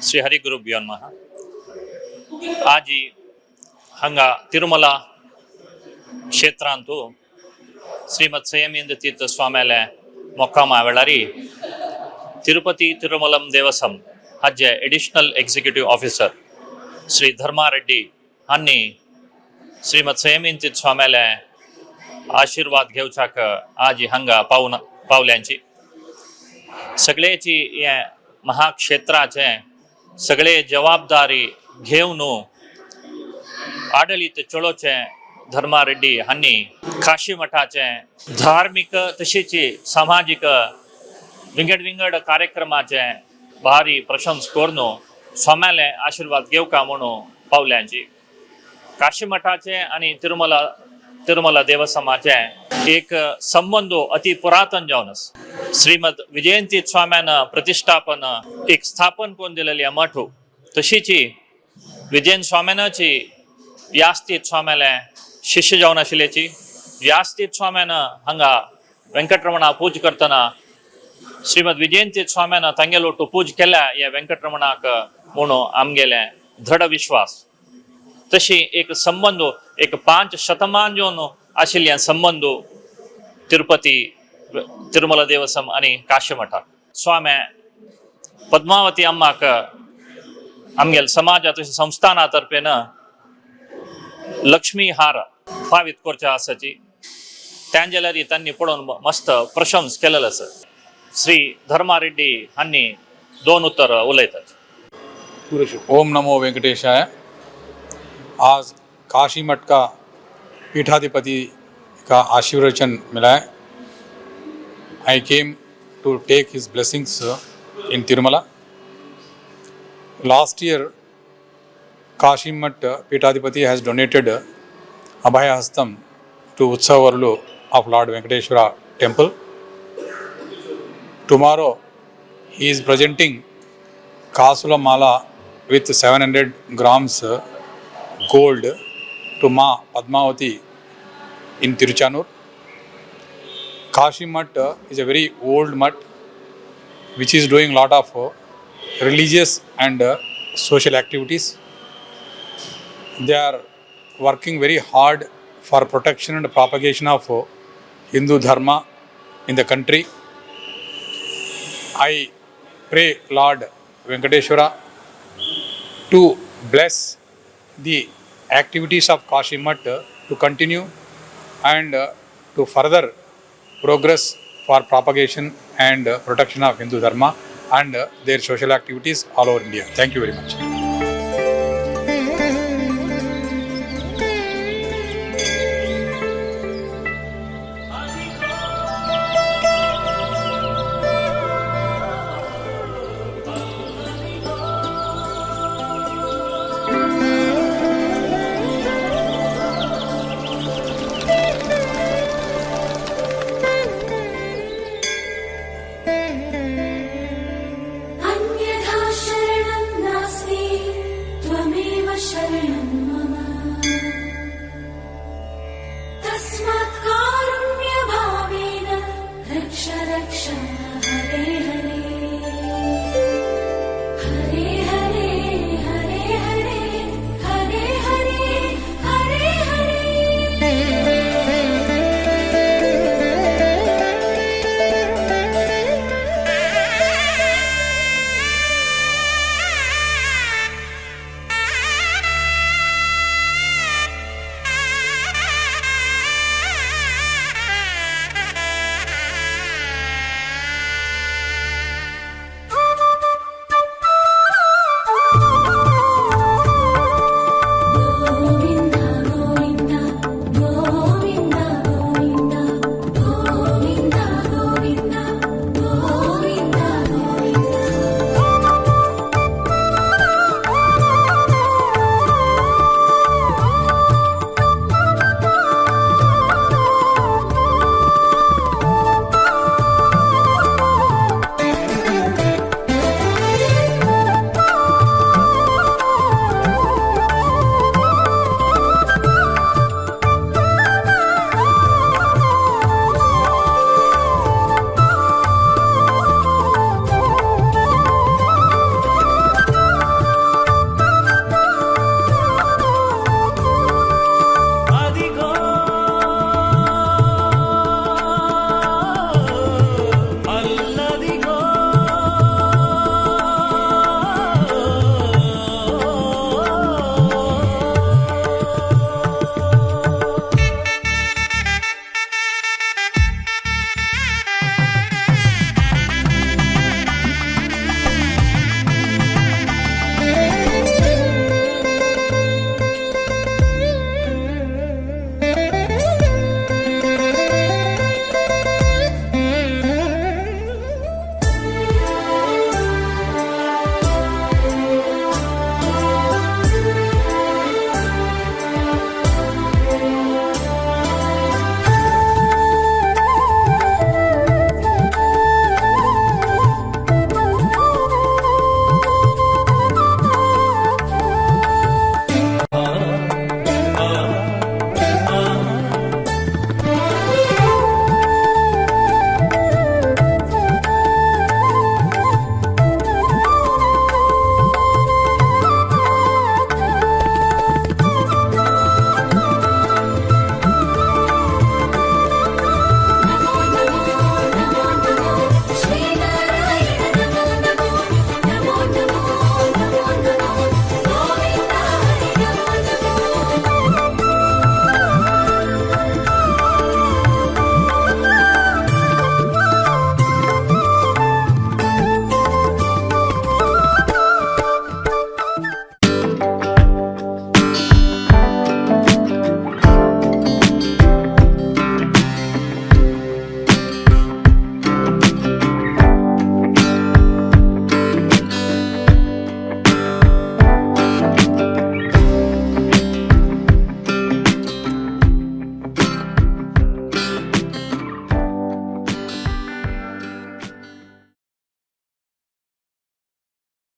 श्री हरी गुरुभ्यो नमः. आजी हांगा तिरुमला क्षेत्रांतु श्रीमद संयमेंद्र तीर्थ स्वाम्याले मोक्कामा वेळारी तिरुपती तिरुमलम देवस्वम हाजे एडिशनल एक्झिक्युटिव्ह ऑफिसर श्री धर्मा रेड्डी हांणी श्रीमद संयमेंद्र तीर्थ स्वाम्याले आशीर्वाद घेवचाक आज हांगा पावून पावल्यांची. सगळ्याची हे महाक्षेत्राचे सगळे जबाबदारी घेवन आडळीत चलोवचे धर्मा रेड्डी हांणी काशी मठाचे धार्मीक तशेंच सामाजीक विंगड विंगड कार्यक्रमाचे भारी प्रशंस करून स्वाम्याले आशीर्वाद घेवका म्हणून पावल्यांची. काशी मठाचे आणि तिरुमला तिरुमला देवस्थानाचे एक संबंध अति पुरातन जावन आसा. श्रीमद विजयंती स्वाम्यान प्रतिष्ठापन एक स्थापन करून दिलेली मठ, तशीच विजयंत स्वाम्यानची व्यासतीर्थ स्वाम्याले शिष्य जावन आशिल्ल्याची. व्यासतीर्थ स्वाम्यान हांगा व्यंकटरमणा पूज करतना श्रीमद विजयंती स्वाम्यान तांगेलोटू पूज केल्या ह्या व्यंकटरमणाक म्हणून आमगेले दृढ विश्वास. तशी एक संबंध एक 5 शतमान जावन आशिल्ले संबंध तिरुपती तिरुमला देवस्वम आणि काशी मठाक. स्वामी पद्मावती अम्माक आमगेले समाजा तशें संस्थाना तर्फेन लक्ष्मी हार फावीत करचे आसाची. त्यांजेल्यारी त्यांनी पळोवन मस्त प्रशंस केलेलो आसा. श्री धर्मा रेड्डी हांणी दोन उतर उलयतात. ओम नमो वेंकटेशाय. आज काशी मठ का पीठाधिपति का आशीर्वचन मिला है. I came to take his blessings in Tirumala. Last year, Kashi Math Peethadhipati has donated Abhaya Hastam to Utsavarlu of Lord Venkateshwara temple. Tomorrow, he is presenting Kasula Mala with 700 grams gold to Ma Padmavati in Tiruchanur. Kashi Math is a very old mutt which is doing lot of religious and social activities. They are working very hard for protection and propagation of Hindu Dharma in the country. I pray Lord Venkateshwara to bless the activities of Kashi Math to continue and to further progress for propagation and protection of Hindu Dharma and their social activities all over India. Thank you very much.